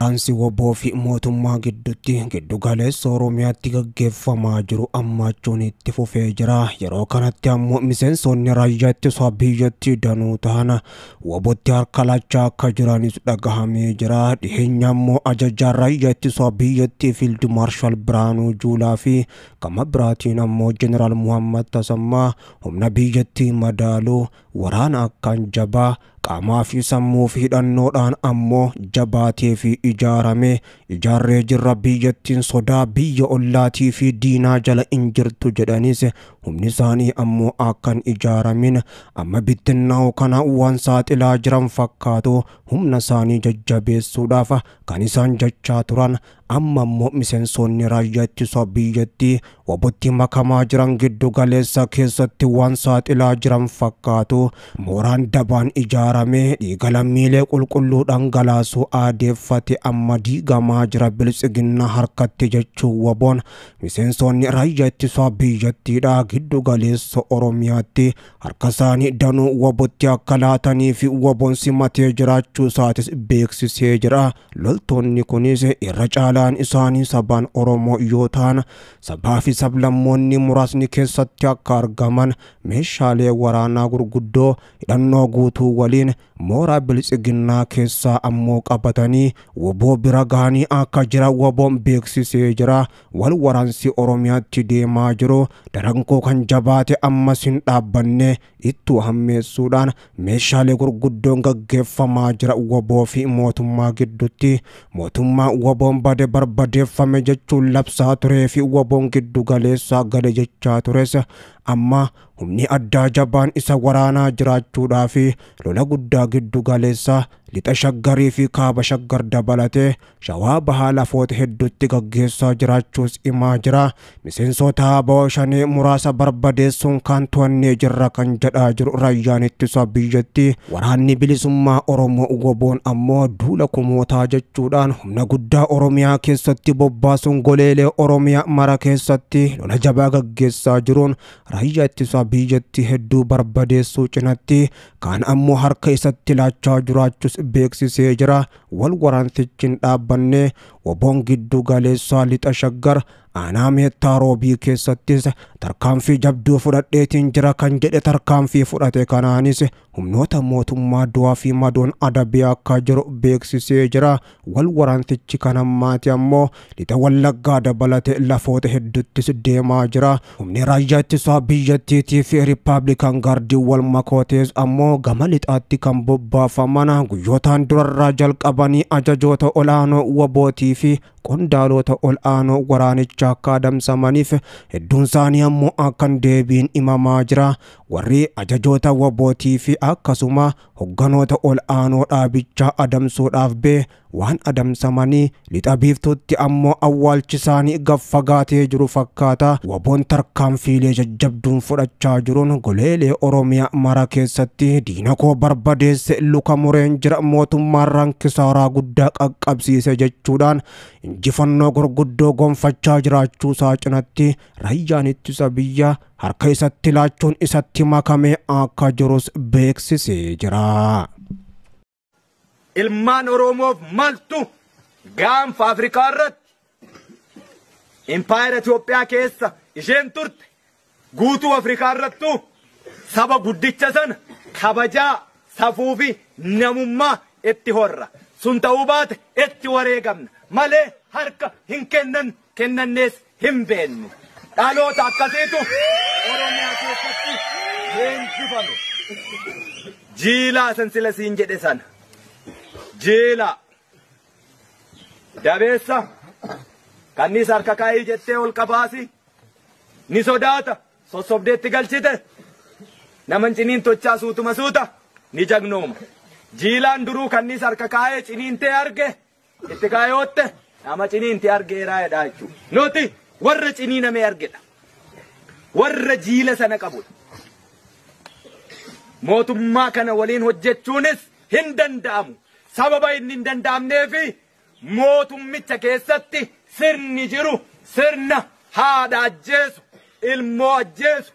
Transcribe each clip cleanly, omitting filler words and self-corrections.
waraansi WBO fi mootummaa gidduutti giddu galeessa Oromiyaatti gaggeeffamaa jiru ammaachuun itti fufee jira. Yeroo kanatti ammoo miseensonni raayyaa ittisa biyyattii danuu ta'an WBOtti harka laachaa akka jiranis dhagahamee jira. Dhiheenya ammoo ajajaan raayyaa ittisa biyyattii Fiild Maarshaal Biraanuu Juulaa fi gama biraatiin ammoo Jeneraal Muhammad Tasammaa humna biyyattii madaaluu waraana akkaan jabaa qaamaa fi sammuu fi hidhannoodhaan ammoo jabaatee fi ijaarame ijaarree jirra, biyyattiin sodaa biyya ollaatii fi diinaa jala hin jirtu jedhanis humni isaanii ammoo akkan ijaaramin amma bittinnaa'u kana waan saaxilaa jiran fakkaatu. Humna isaanii jajjabeessuudhaaf kan isaan jechaa turan amma immoo miseensonni raayyaa ittisa biyyattii WBOtti makamaa jiran giddu galeessa keessatti waan saaxilaa jiran fakkaatu. Mooraan dabaan ijaarame dhiiga lammiilee qulqulluu dhangalaasuu aadeeffate amma diigamaa jira biltsiginnaa harkatti jechuu WBOn miseensonni raayyaa ittisa biyyattiidha giddu galeessa Oromiyaatti harka isaanii danuu WBOtti akka laatanii fi WBOn simatee jiraachuu isaatis beeksisee jira. Loltoonni kunis irra caalaan isaanii sabaan Oromoo yoo ta'an sabaa fi sablammoonni muraasni keessatti akka argaman meeshaalee waraanaa gurguddoo hidhannoo guutuu waliin mooraa biltsiginnaa keessaa ammoo qabatanii WBO bira gahanii akka jira WBOn beeksisee jira. Wal waraansi Oromiyaatti deemaa jiru darankoo kan jabaate ammas hin dhaabbanne ittuu hammeessuudhaan meeshaalee gurguddoon gaggeeffamaa jira WBO fi mootummaa gidduutti. Mootummaa WBOn bade barbadeeffame jechuun labsaa turee fi WBOn giddu galeessaa gale jechaa tures amma humni addaa jabaan isa waraanaa jiraachuudhaa fi lola guddaa giddu galeessaa lixa Shaggarii fi kaaba Shaggar dabalatee Shawaa bahaa lafoota hedduutti gaggeessaa jiraachuus himaa jira. Miseensota ABO shanee muraasa barbadeessuun kan to'annee jirra kan jedhaa jiru raayyaan ittisa biyyattii. Waraanni bilisummaa Oromoo WBOn ammoo duula kumootaa jechuudhaan humna guddaa Oromiyaa keessatti bobbaasuun goleelee Oromiyaa mara keessatti lola jabaa gaggeessaa jiruun raayyaa ittisa biyyattii hedduu barbadeessuu cinatti kaan ammoo harka isatti laachaa jiraachuus beeksisee jira. Wal waraantichi hin dhaabbanne WBOn giddu galeessaa lixa Shaggar aanaa Meettaa Roobii keessattis tarkaanfii jabduu fudhadheetiin jira kan jedhe tarkaanfii fudhate kanaanis humnoota mootummaa du'aa fi madoon adabee akka jiru beeksisee jira. Wal waraantichi kan ammaati ammoo lixa Wallaggaa dabalate lafoota hedduuttis deemaa jira. Humni raayyaa ittisaa biyyattiitii fi Riippaabilikaan Gaardii wal makootees ammoo gama lixaatti kan bobbaafaman guyyootaan durarraa jalqabanii ajajoota ol'aanoo WBOtii fi qondaalota ol'aanoo waraanichaa akka adamsamaniif hedduun isaanii ammoo akkan deebiin himamaa jira. Warri ajajoota WBOtii fi akkasuma hogganoota ol'aanoo dhaabichaa adamsuudhaaf bee waan adamsamanii lixa biiftuutti ammoo awwaalchi isaanii gaffagaatee jiru fakkaata. WBOn tarkaanfiilee jajjabduun fudhachaa jiruun goleelee Oromiyaa mara keessatti diina koo barbadeesse luka mureen jira mootummaarraan kisaaraa guddaa qaqqabsiise jechuudhaan injifannoo gurguddoo gonfachaa jiraachuu isaa cinatti raayyaan ittisa biyyaa harka isatti laachuun isatti makamee akka jirus beeksisee jira. Ilmaan Oromoof maltu gaanfa Afrikaa irratti impaayera Itoophiyaa keessa isheen turte guutuu Afrikaa irrattu saba guddicha sana kabajaa safuu fi namummaa itti horra. Sun ta'uu baate itti wareegamna malee harka hin kennan kennannees hin beennu. Dhaloota akkasiitu Oromiyaa keessatti leenjifame. Jiilaa san sila siin jedhe sana. Jiilaa dabeessa kanniis harka kaayii jettee ol qabaasi ni sodaata sossobdeetti galchite naman ciniin tochaa suutuma suuta ni jagnooma. Jiilaan duruu kanniis harka kaayee ciniintee arge itti kaayootte nama ciniintee argeeraa jedhaa jechuudha. Nuti warra ciniinamee argedha. Warra jiila sana qabudha. Mootummaa kana waliin hojjechuunis hin danda'amu. Sababa inni hin danda'amneefi mootummicha keessatti sirni jiru sirna haadha ajjeesu, ilmoo ajjeesu,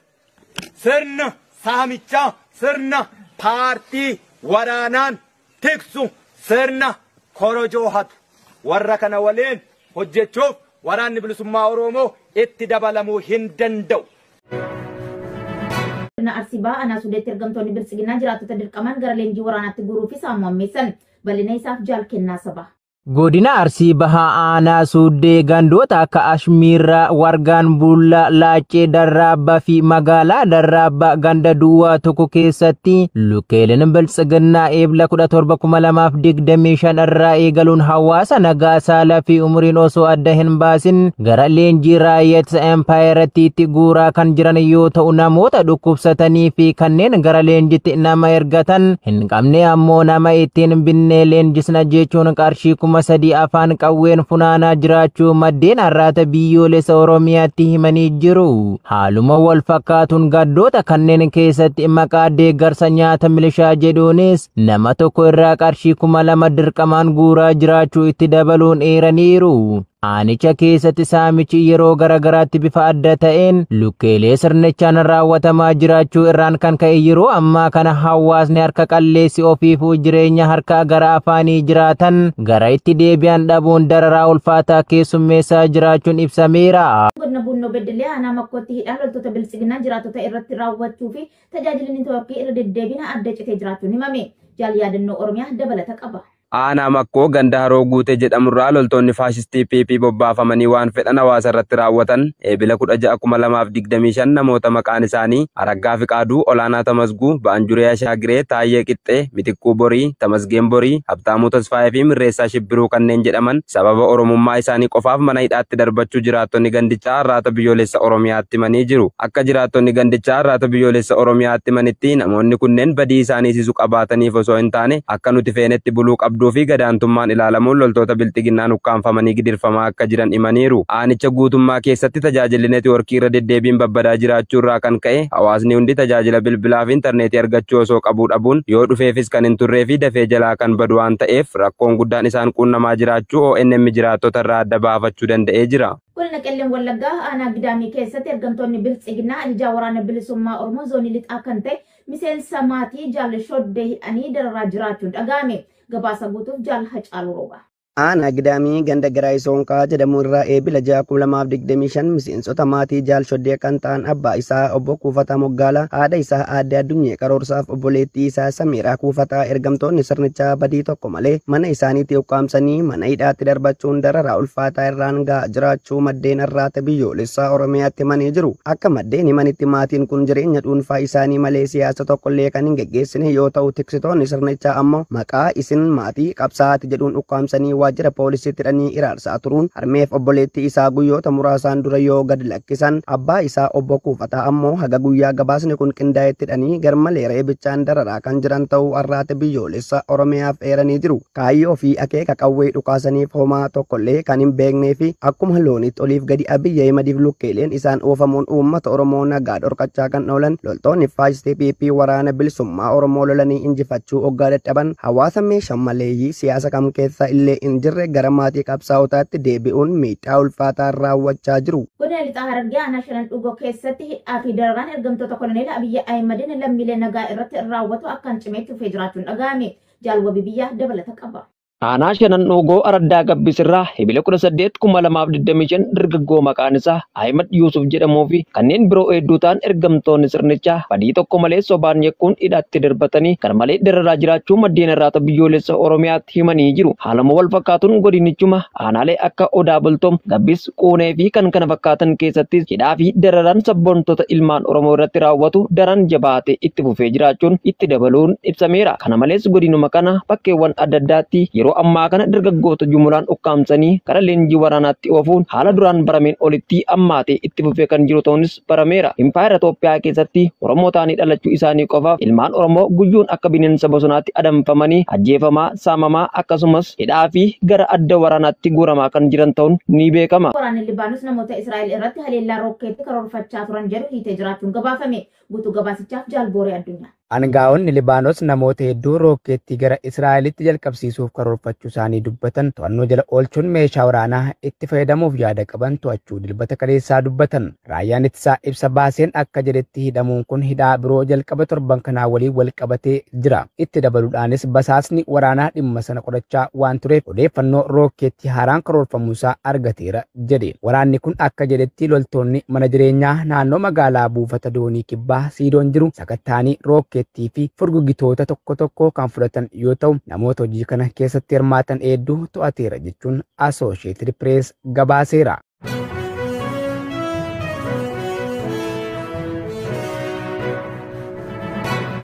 sirna saamichaa, sirna paartii waraanaan tiksu, sirna korojoo hatu. Warra kana waliin hojjechuuf waraanni bilisummaa Oromoo itti dabalamuu hin danda'u. Godina Arsii Bahaa Aanaa Suudeetti ergamtoonni Biltsiginnaa jiraattota dirqamaan gara leenjii waraanaatti guuruu fi saamuu ammeessan. Bal'ina isaaf Jaal Kennaa Sabaa. Godina Arsii Bahaa Aanaa Suuddee gandoota akka Ashmiirraa, Wargaan Bullaa, Laaccee Darraabbaa fi magaalaa Darraabbaa ganda duwwaa tokko keessatti lukkeeleen Biltsiginnaa Eebla 17,2025 irraa eegaluun hawaasa nagaa saalaa fi umriin osoo adda hin baasin gara leenjii raayyaa ittisa empaayerattiitti guuraa kan jiran yoo ta'u, namoota dhukkubsatanii fi kanneen gara leenjitti nama ergatan hin qabne ammoo nama ittiin binnee leenjisna jechuun qarshii 3000 afaan qawween funaanaa jiraachuu maddeen Arraata Biyyoolessa Oromiyaatti himanii jiru. Haaluma wal fakkaatuun gandoota kanneen keessatti maqaa deeggarsa nyaata milishaa jedhuunis nama tokko irraa qarshii 2000 dirqamaan guuraa jiraachuu itti dabaluun eeraniiru. Aanicha keessatti saamichi yeroo garagaraatti bifa adda ta'een lukkeelee sirnichaan raawwatamaa jiraachuu irraan kan ka'e yeroo ammaa kana hawaasni harka qalleessi ofiifuu jireenya harka gara afaanii jiraatan gara itti deebi'an dhabuun dararaa ulfaataa keessummeessaa jiraachuun ibsameera. Godina Buunnoo Beddellee aanaa Makkootti hidhaan loltoota Biltsiginnaa jiraattota irratti raawwachuu fi tajaajilli neetwoorkii irra deddeebiin adda citee jiraachuun himame. Jaal Yaadannoo Oromiyaa dabalata qaba. Aanaa Makkoo ganda Haroo Guutee jedhamurraa loltoonni faashistii PP bobbaafamanii waan fedhan hawaasa irratti raawwatan Eebila 16,2025 namoota maqaan isaanii Araggaa Fiqaaduu, Olaanaa Tamasguu, Ba'anjuree Ashaagiree, Taayyee Qixxee, Mitikkuu Borii, Tamasgeen Borii, Habtaamuu Tasfaayee fi Mirreessaa Shibbiruu kanneen jedhaman sababa Oromummaa isaanii qofaaf mana hidhaatti darbachuu jiraattonni gandichaa Arraata Biyyoolessa Oromiyaatti himanii jiru. Akka jiraattonni gandichaa Arraata Biyyoolessa Oromiyaatti himanitti namoonni kunneen badii isaanii sisu qabaataniif osoo hin taane akka nuti feenetti buluu qabduu fi gadaantummaan ilaalamuun loltoota bilxiginnaan ukkaamfamanii gidirfamaa akka jiran himaniiru. Aanicha guutummaa keessatti tajaajilli neetwoorkii irra deddeebiin babbadaa jiraachuu irraa kan ka'e hawaasni hundi tajaajila bilbilaa fi intarneetii argachuu osoo qabuu dhabuun yoo dhufeefis kan hin turree fi dafee jalaa kan badu waan ta'eef rakkoon guddaan isaan quunnamaa jiraachuu ONM jiraattota irraa adda baafachuu danda'ee jira. Godina Qellem Wallaggaa aanaa Gidaamii keessatti ergamtoonni Biltsiginnaa ajajaa waraana bilisummaa Oromoo zoonii lixaa kan ta'e miseensa maatii Jaal Shoddee hidhanii dararaa jiraachuun dhaga'ame. Gabaasa guutuuf Jaal Hacaaluu Roobaa. Aanaa Gidaamii ganda Garaay Soonqaa jedhamu irraa Eebila 6, 2025 miseensota maatii Jaal Shoddee kan ta'an abbaa isaa obbo Kuufataa Moggaalaa, haadha isaa aadde Addunyee Karoorsaaf obboleettii isaa Samiiraa Kuufataa ergamtoonni sirnichaa badii tokko malee mana isaaniitti ukkaamsanii mana hidhaatti darbachuun dararaa ulfaataa irraan gahaa jiraachuu maddeen Arraata Biyyoolessaa Oromiyaatti himanii jiru. Akka maddeen himanitti maatiin kun jireenya dhuunfaa isaanii malee siyaasa tokkollee kan hin geggeessine yoo ta'u, tiksitoonni sirnichaa ammoo maqaa isin maatii qabsaa'aati jedhuun ukkaamsanii waajjira poolisiitti hidhanii iraarsaa turuun harmeef obboleettii isaa guyyoota muraasaan dura yoo gad lakkisan, abbaa isaa obbo Kuufataa ammoo haga guyyaa gabaasni kun qindaa'etti hidhanii garmalee reebichaan dararaa kan jiran ta'uu Arraata Biyyoolessa Oromiyaaf eeranii jiru. Kaayyoo fi akeeka qawwee dhukaasaniif homaa tokkollee kan hin beeknee fi akkuma loonitti oliif gadi Abiy Ahimadiif lukkeeleen isaan oofamuun uummata Oromoo nagaa dhorkachaa kan oolan loltoonni faashistii PP waraana bilisummaa Oromoo lolanii injifachuu oggaa dadhaban hawaasa meeshaa maleeyyii siyaasa kam keessa illee hin jirre gara maatii qabsaa'otaatti deebi'uun miidhaa ulfaataa raawwachaa jiru. Godina Lixaa Harargee aanaa Shanan Dhugoo keessatti hidhaa fi dararaan ergamtoota Koloneel Abiy Ahimadiin lammiilee nagaa irratti raawwatu akkaan cimee itti fufee jiraachuun dhaga'ame. Jaal Wabii Biyyaa dabalata qaba. Aanaa Shanan Dhuugoo Araddaa Gabbisirraa Ebila 18,2025 dargaggoo maqaan isaa Ahimad Yuusuf jedhamuu fi kanneen biroo hedduu ta'an ergamtoonni sirnichaa badii tokko malee sobaan yakkuun hidhaatti darbatanii garmalee dararaa jiraachuu maddeen Arraata Biyyoolessa Oromiyaatti himanii jiru. Haaluma wal fakkaatuun godinichuma aanaalee akka Odaa Bultoom, Gabbis, Quunee fi kan kana fakkaatan keessattis hidhaa fi dararaan sabboontota ilmaan Oromoo irratti raawwatu daran jabaatee itti fufee jiraachuun itti dabaluun ibsameera. Kana malees godinuma kana bakkeewwan adda addaatti yeroo ammaa kana dargaggoota jumulaan ukkaamsanii gara leenjii waraanaatti oofuun haala duraan barameen olitti ammaatee itti fufee kan jiru ta'uunis barameera. Impaayera Itoophiyaa keessatti Oromoo ta'anii dhalachuu isaanii qofaaf ilmaan Oromoo guyyuun akka bineensa bosonaatti adamfamanii ajjeefamaa, saamamaa akkasumas hidhaa fi gara adda waraanaatti guuramaa kan jiran ta'uun ni beekama. Waraanni Libaanos namoota Israa'el irratti haleellaa rokkeetti karoorfachaa turan jedhu hiitee jiraachuun gabaafame. Guutuu gabaasichaaf Jaal Booree Addunyaa. Aangaa'onni Libaanos namoota hedduu rookeettii gara Israa'elitti jalqabsiisuuf karoorfachuu isaanii dubbatan to'annoo jala oolchuun meeshaa waraanaa itti fayyadamuuf yaada qaban to'achuu Dilbata kaleessaa dubbatan. Raayyaan ittisaa ibsa baaseen akka jedhetti hidhamuun kun hidhaa biroo jalqaba torban kanaa waliin wal qabatee jira. Itti dabaluudhaanis basaasni waraanaa dhimma sana qorachaa waan tureef odeeffannoo rookeettii haaraan karoorfamuusaa argateera jedhe. Waraanni kun akka jedhetti loltoonni mana jireenyaa naannoo magaalaa buufata doonii kibbaa Siidoon jiru sakattaanii rookeettii fi furguggitoota tokko tokko kan fudhatan yoo ta'u, namoota hojii kana keessatti hirmaatan hedduu to'ateera jechuun Associated Press gabaaseera.